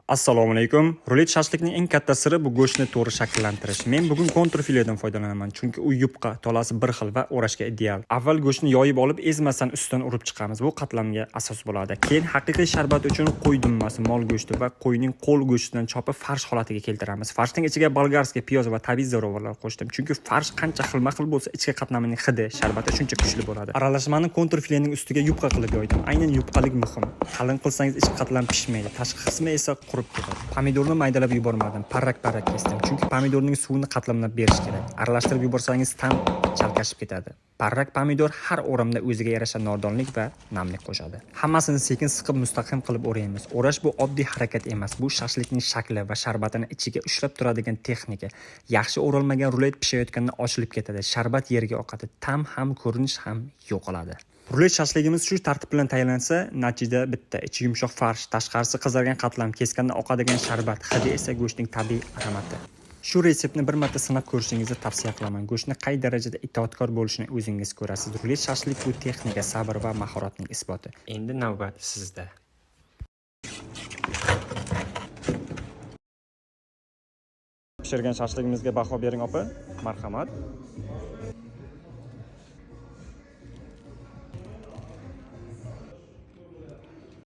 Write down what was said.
Assalomu alaykum. Rulet shashlikning eng katta siri bu go'shtni to'g'ri shakllantirish. Men bugun kontrfiledan foydalanaman, chunki u yupqa, tolasi bir xil va o'rashga ideal. Avval go'shtni yoyib olib, ezmasdan ustidan urib chiqamiz. Bu qatlamga asos bo'ladi. Keyin haqiqiy sharbat uchun qo'y dumbasi, mol go'shti va qo'yning qo'l go'shtidan chopib farsh holatiga keltiramiz. Farshning ichiga болгарский piyoz va tabiiy ziravorlar qo'shdim. Chunki farsh qancha xilma-xil bo'lsa, ichki qatlamining hidi, sharbati shuncha kuchli bo'ladi. Aralashmani kontrfilening ustiga yupqa qilib yoydim. Aynan yupqalik muhim. Qalin qilsangiz ichki qatlam pishmaydi, tashqi qismi esa qurib ketadi. Pomidorni maydalab yubormadim, parrak-parrak kesdim. Chunki pomidorning suvini qatlamlab berish kerak. Aralashtirib yuborsangiz ta'm chalkashib ketadi. Parrak pomidor har o'ramda o'ziga yarasha nordonlik va namlik qo'shadi. Hammasini sekin siqib mustahkam qilib o'raymiz. O'rash bu oddiy harakat emas, bu shashlikning shakli va sharbatini ichiga ushlab turadigan texnika. Yaxshi o'ralmagan rulet pishayotganda ochilib ketadi, sharbat yerga oqadi, ta'm ham, ko'rinish ham yo'qoladi. Rulet shashligimiz shu tartib bilan tayyorlansa, natija bitta: ichi yumshoq farsh, tashqarisi qizargan qatlam, keskanda oqadigan sharbat, hidi esa go'shtning tabiiy aromati. Shu retseptni bir marta sinab ko'rishingizni tavsiya qilaman. Go'shtni qay darajada itoatkor bo'lishini o'zingiz ko'rasiz. Rulet shashlik bu texnika, sabr va mahoratning isboti. Endi navbat sizda. Pishirgan shashligimizga baho bering, opa. Marhamat.